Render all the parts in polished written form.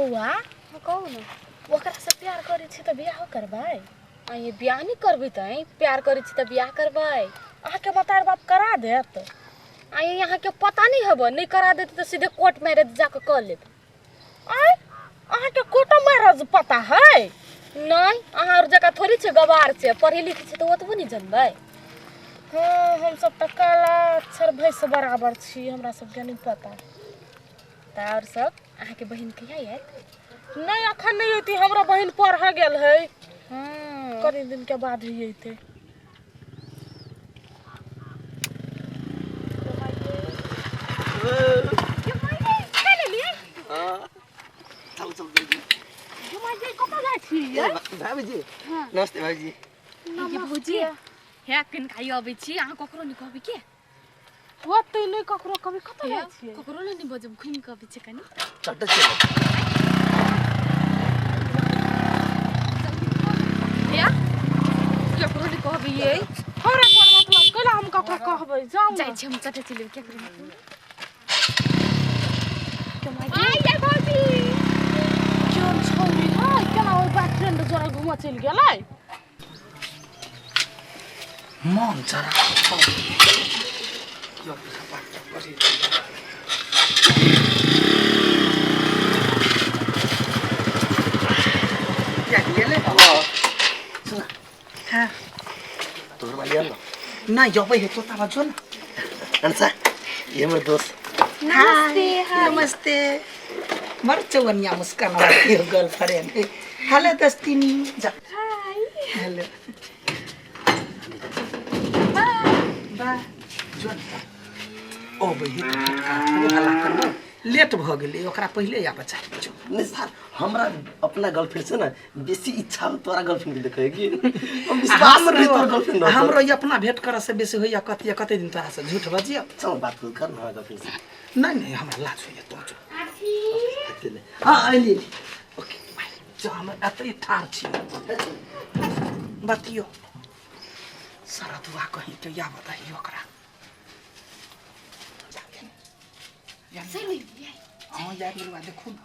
बौआ। हाँ, कहू ने। ओकरा से प्यार करै छी तऽ बियाहो करबै? आइ बियाह नहि करबै तऽ प्यार करै छी तऽ बियाह करबै। अहाँके मतार बाप करा देत? आइ अहाँके पता नहि हेबै, नहि करा देत तऽ सीधे कोर्ट मैरेज जाकऽ कऽ लेब। आइ अहाँके कोर्ट मैरेज पता है? नहि, अहाँ आओर जकाँ थोड़ी छै, गवार छै, पढ़ै लिखै छै तऽ ओतबो नहि जनबै। हँ, हमसब तऽ काला अक्षर भैंस बराबर छी, हमरा सबके नहि पता। तऽ आओर सब अहाँके बहिन कहिया आयत? नहि, अखन नहि अयती, हमरा बहिन पढ़ऽ गेल है। हँ, कनि दिन के बाद ही अयतै। चल चल जल्दी। कतऽ जाइ छी? भाभी जी नमस्ते। भाभी जी। ये भौजी, हे कनिका अबै छी, अहाँ ककरो नहि कहबै के? ओते नहि ककरो कभी। कतऽ जाइ छियै? ककरो नहि बजब, घुमि कऽ अबै छी कनि। चट चल। हे ककरो नहि कहबै ये। हमरा कोन मतलब, कैला हम ककरो कहबै? जाउ। जाइ छी हम, चटे चलि केकरो। केहन छौरी है, केना ओहि बॉयफ्रेंड जोड़े घूमऽ चलि गेलै। मन चरा तोहर वाली आयल? नहीं, जबै है तोता बजो ना। अनसा, ये हमर दोस्त। नमस्ते। नमस्ते। मर चौवनिया मुस्कान वाली हो गर्लफ्रेंड। हेलो दस्तिनी, जा। हाय, हेलो, बाय। जो ना। ओ बही तऽ फटका हल्ला करबो, लेट भऽ गेलै, ओकरा पहिले आबऽ चाही। जो। नहीं सर, हमरा अपना गर्लफ्रेंड से ना बेसी इच्छा हो तोरा गर्लफ्रेंड के देखे की हम विश्वास नहीं तोर गर्लफ्रेंड। हमरो ई अपना भेंट करऽ से बेसी होइया। कते कते दिन तोरा से झूठ बजियौ। चल, बात कर ना गर्लफ्रेंड से। नहीं नहीं, हमरा लाज होइया, तो जो। हाँ, आइली। ओके बाय। जो, हम एतै ठाढ़ छी। बतियो सरदुआ कहीं के या बताइयो ओकरा। हाँ, यार गेलुआ, देखू ना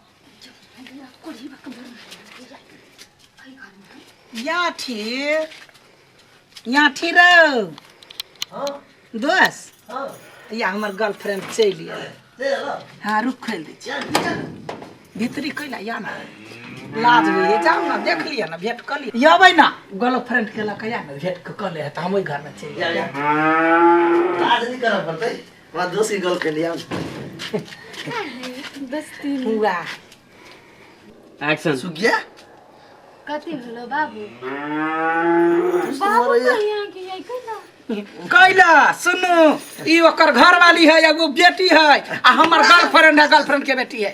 याठी याठी रौ। हाँ। दोस्त। हाँ। या हमर गर्लफ्रेंड चलि आयल। हाँ, रुक, खोलि दै छी। भीतरी कैला या ना लाज होइए, जाउ ना, देख लिअ ना, भेंट कऽ लिअ। अबै ना गर्लफ्रेंड के लऽ कऽ, या ना भेंट कऽ ले, तऽ हम ओहि घरमे चलि या जायब। या लाज नहीं करऽ पड़तै, हमरा दोस्त की गर्लफ्रेंड या। वाह। एक्शन। सुगिया। कथी भेलो बाबू? बाबू यहाँ के यही कैला? कैला सुनू, ई ओकर घरवाली है, एगो बेटी है, आ हमर गर्लफ्रेंड है, गर्लफ्रेंड के बेटी है।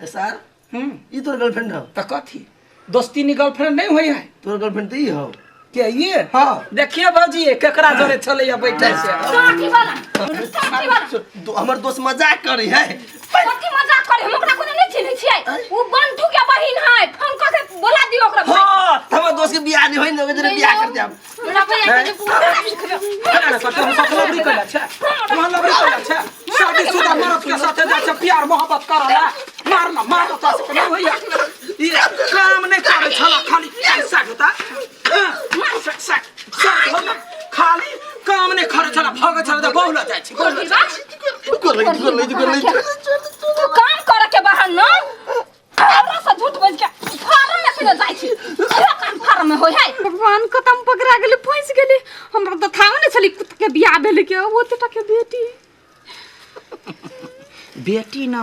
सर। हम्म। ई तोर गर्लफ्रेंड हो? तऽ कथी, दोस्ती नी गर्लफ्रेंड नहीं हुई है? तोर गर्लफ्रेंड तऽ ई हो। के ये? हाँ। देखिए भौजी, केकरा जोरे चलैया बैठे से। साथी वाला, साथी वाला। हमर दोस्त मजाक करी है। कथी मजाक करे? हम ओकरा कोनो नहीं चिन्है छियै। उ बंधु के बहिन है, फोन कऽ के बोला दियौ ओकरा भाई। हाँ, हमर दोस्त के बियाह नहीं होई ना, ओकरे बियाह कर देब। हमरा भैया के पूरा केना ने कते हम सब लबरी कैला छै, वहाँ लबरी कैला छै, शादीशुदा मर्द के साथे जाइ छै प्यार मोहब्बत करला। मारना मारना तो से नहीं होइया, ई काम नहीं करे छला, खाली पैसा होता साइड साइड हो ना, खाली काम नहीं करे छला, भगे छला तऽ बहुला जाइ छै, बहुला जाइ छै। कर ले, कर ले, कर ले। तू काम करे के बाहर न हमरा से झूठ बोल के फार्म में सीधे जाइ छी। इहो काम फार्म में होय है? भगवान, कतम पकड़ा गेलै, फंसि गेलै। हमरा तऽ थाह नहि छलै कुत्ता के बियाह भेलै के ओतेटा के बेटी। बेटी न,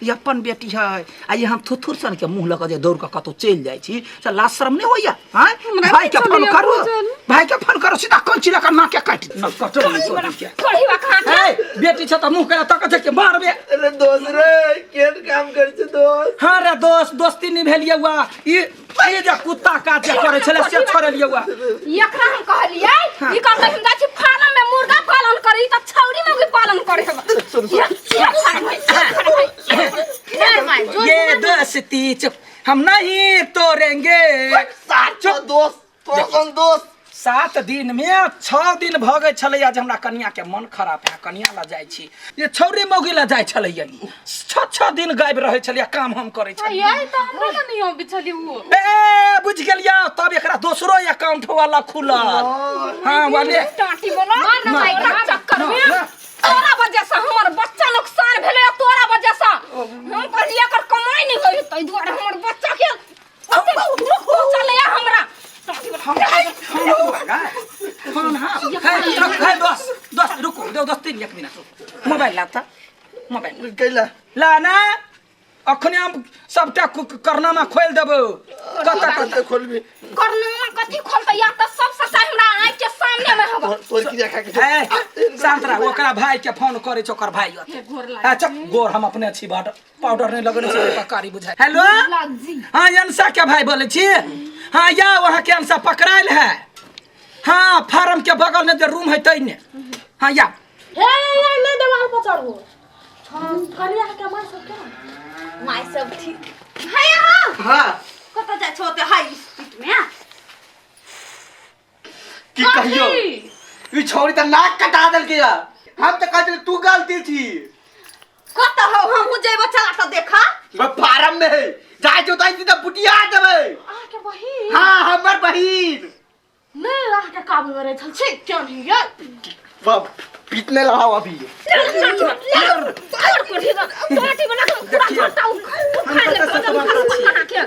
ई अपन बेटी है, आ ई हम थुथुर सन के मुंह लऽ कऽ जे दौड़ कऽ कतौ चलि जाइ छी से लाज शरम नहि होइया? आँय? हमरा भाई के नहि फोन चलैया करू। बुझल। भाई के फोन करू, सीधा कंची लऽ कऽ नाके काटि न कटल नहि तोरी के। थोड़ी बा कहाँ के? ए, बेटी छ तऽ मुंह केना तकै छै के मारबे। अरे दोस्त रे, केहन काम कर छै दोस्त? हाँ रे दोस्त, दोस्ती निभेलियै हुआ, ई ई जे कुत्ता काज जे करै छलै से छोड़लियै हुआ। एकरा हम कहलियै, ई कहलकै हम जाइ छी फार्म में मुर्गा पालन करे, ई तऽ छौरी मुर्गी पालन करे हेबा। ये फार्म है, फार्म है। ये दोस्ती चुप हम नहीं तोड़ेंगे। साचो दोस्त, तोर सन दोस्त। 7 दिन में 6 दिन भऽ गेल छलैया जे हमरा कनिया के मन खराब है, कनिया लग जाइ छी। ये छौरी मौगी लग जाइ छलैया, 6 6 दिन गायब रहै छलैया, काम हम करै छलियै। ये तऽ हमरा लग नहि अबै छली उ। ए, बुझि गेलियै। तब एकरा दोसरो अकाउंट वाला खुलल। हाँ, वाले। टाटी बोला। मार ना भाई, तोरा चक्कर में, ना। तोरा वजह से हमर बच्चा नुकसान भेलै। तोरा वजह से हम कहलियै एकर कमाई नहि होइ, ताहि दुआरे हमर बच्चा के ओते दुख पहुँचलैया हमरा। टाटी बोला। फोन, हाँ है, रुक है, दस दस, रुको, दो दस तीन, एक मिनट रुको। मोबाइल लाता, मोबाइल। कैला? ला ना, अखने हम सबटा करनामा खोलि देबो। कतऽ कतऽ? खोलबी? करनामा कथी खोलतै? या तऽ सब सच्चाई हमरा आँखि के सामने में हवा। तोर की देखा के? ए, शांत रह। ओकरा भाई के फोन करे छै, ओकर भाई अथी। अच्छा गोर हम अपने छी, बड पाउडर नहीं लगने छै ओकर कारी बुझाय। हेलो, हाँ, अंशा के भाई बोले छी। हाँ, या वहाँ के अंशा पकड़ायल है। हाँ, फार्म के बगल में जे रूम है तैने। हाँ, या। हे हे, नहीं देवाल पर चढ़ू। हाँ, कनिया के माय सब केना? माय सब ठीक है यहाँ। हाँ। कतऽ जाइ छौ ओते हाई स्पीड में? की कहियो, ई छौरी त नाक कटा देलकै या। हम त कहै छलियै तू गलती छी। कतऽ हौ? हमहूँ जेबो, चला तऽ देखा। वो फार्म में है, जाइ छौ त सीधा बुटिया देबै। अहाँके बहिन? हाँ, हमर बहिन। नहि अहाँके काबू में रहै छल छी क्यों नहीं ये? बाप पीटने लगा अभी। टाटी बना के पूरा झोटा उखाड़ ले अहाँके।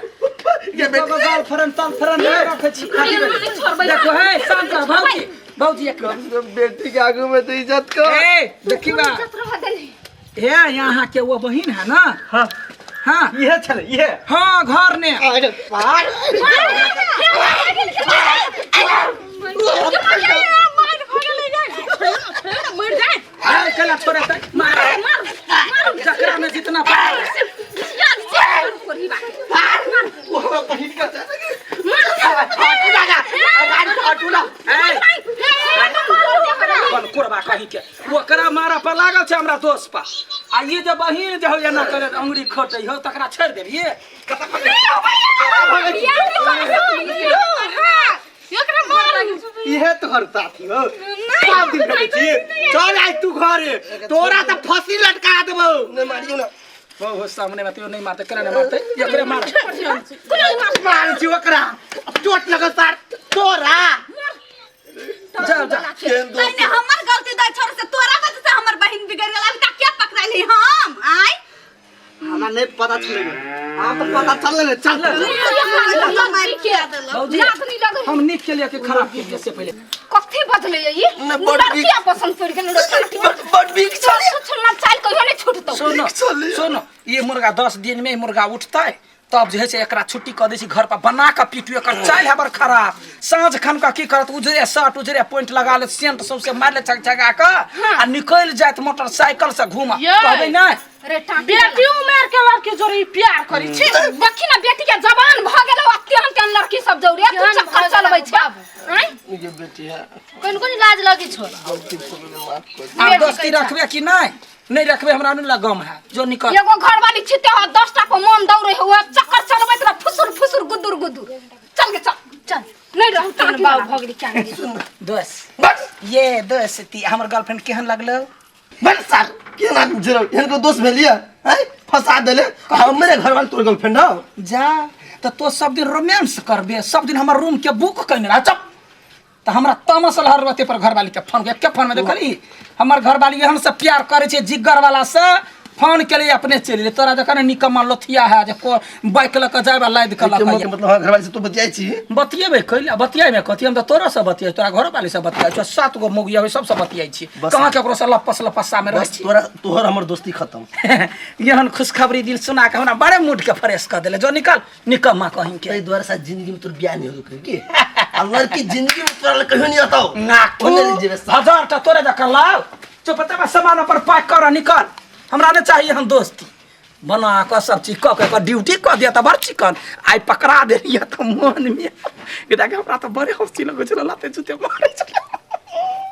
ये बेटी। गर्लफ्रेंड तर्लफ्रेंड नहीं रखै छी। छोड़बै। देखो है, शांत रह। भौजी, भौजी, एक मिनट। कम से कम बेटी के आगू में तो इज्जत कर। ए, देखी बा। इज्जत रह देली। हे, यहाँ के वो बहिन है ना? हाँ। हाँ। ये छले ये। हाँ, घर ने। अरे पार। मर जाए। ए, केला छोड़े तक मार जकरा में जितना पावर। वो हमर बहिन का हटू ना। ए, अपन कोरबा कहीं के ओकरा मारा पर लागल छै हमरा दोस्त पर। आ ये जे बहिन जे हो एना करे अंगुरी खोटै हो, तकरा छोड़ि देबियै? इहे तोहर साथी हो? सब दिन रहै छी। चल आइ तू घरे, तोरा तऽ फांसी लटका देबौ। नहीं मारियो ना। हो हो, सामने में तो नहीं मारते। केना नहीं मारते? एकरे मार। मारै छी ओकरा, चोट लगल सार तोरा। जा जा। तैने हमर गलती दै छोड़ से तोरा वजह से हमर बहिन बिगड़ गेल। अभी तक क्या पकड़ाली हम आय? हमरा नहीं पता चले, आ तऽ पता चलले ने। चल। भौजी, हम नीक के लिए कि खराब के लिए, से पहले। कथी बजले ई? ना, बड़ लड़किया पसंद पड़ गेल। बड़ बीक छले। छुछुना चाल कहियो नहीं छूटतो। सुनो। चले। सुनो, ये मुर्गा 10 दिन में ई मुर्गा उठतै, तब जे है से एकरा छुट्टी कऽ दै छी। घर पर बना कऽ पीटू। एकर चालि है बड़ खराब। साँझ खन कऽ की करत, उजरे शर्ट उजरे पैंट लगा लेत, सेंट सौंसे मारि लेत चक चका कऽ आ निकलि जायत मोटरसाइकिल से घूमऽ। ये। कहबै नहि? रे टाटी। बेटी उमेर के लड़की जोड़ी प्यार करी छी। देखी ना, बेटी के जवान भ गेल अत्यंत तेहन लड़की सब जौरे तू केहन चक्कर भऽ चलबै गेल छै बाबू। आँय? ये बेटी है। कोन कोन लाज लगी छो? गलती से माफ कर। आब दोस्ती रखबे कि नहि? नहि रखबे, हमरा नहि लगम है, जो निकल। एगो घर वाली छिते हो, 10 टा पर मन दौड़े हो, चक्कर चलबैत रह फुसुर फुसुर गुदुर गुदुर। चल गे, चल चल, नहीं रहू। टाटी बाबू वाला। भऽ गेली क्या नहीं। दोस्त, ये दोस्ती। हमर गर्लफ्रेंड केहन लगलो? बस सार केना जरा एहन को दोस्त भेलिया हैं, फंसा देले हमरे घर वाला। तोर गर्लफ्रेंड हो? जा तऽ तो सब दिन रोमांस करबे, सब दिन हमर रूम के बुक कने रह। चुप। तऽ हमरा तामस लहर रहते पर घरवाली के फोन, एके फोन में देखली हमर घरवाली एहन से प्यार करे छै जिगर वाला से। फोन के लिए अपने चलि गेलै। तोरा जखन निकम्मा लोथिया है जे को बाइक लऽ कऽ जाय लादि कऽ लऽ के कऽ मतलब हमर घरवाली से तू बतियाइ छी? बतियेबै कैला? बतियाइमे कथी? हम तऽ तोरो से बतियाइ, तोरा घरवाली से बतियाइ छियौ, सात गो मौगी अबै सबसँ बतियाइ छी। बस। कहाँ केकरो से लपस लपस्सा में रहै बस छी। तोरा तोहर हमर दोस्ती खत्म। एहन खुशखबरी दिल सुना के हमरा बड़े मूड के फ्रेश कऽ देले। जो निकल, निकम्मा कहीं के। ताहि दुआरे साथ जिंदगी में तोर बियाह नहीं होतो की आ लड़की जिंदगी में तोरा लग कहियो नहीं आता। नाकू। ओने ले जेबे साथ। हजार टा तोरे जकाँ लाव। चुप तबा, सामान पर पैक कर, निकल। हमरा नहि चाहिए हम दोस्ती। बना कऽ सब चीज कऽ के एकर ड्यूटी कऽ दिअ तऽ बड़ चिकन। आइ पकड़ा देलियै तऽ मन में हमरा तऽ बड़े हँसी लगै छलै, लाते जूते मारै छलै।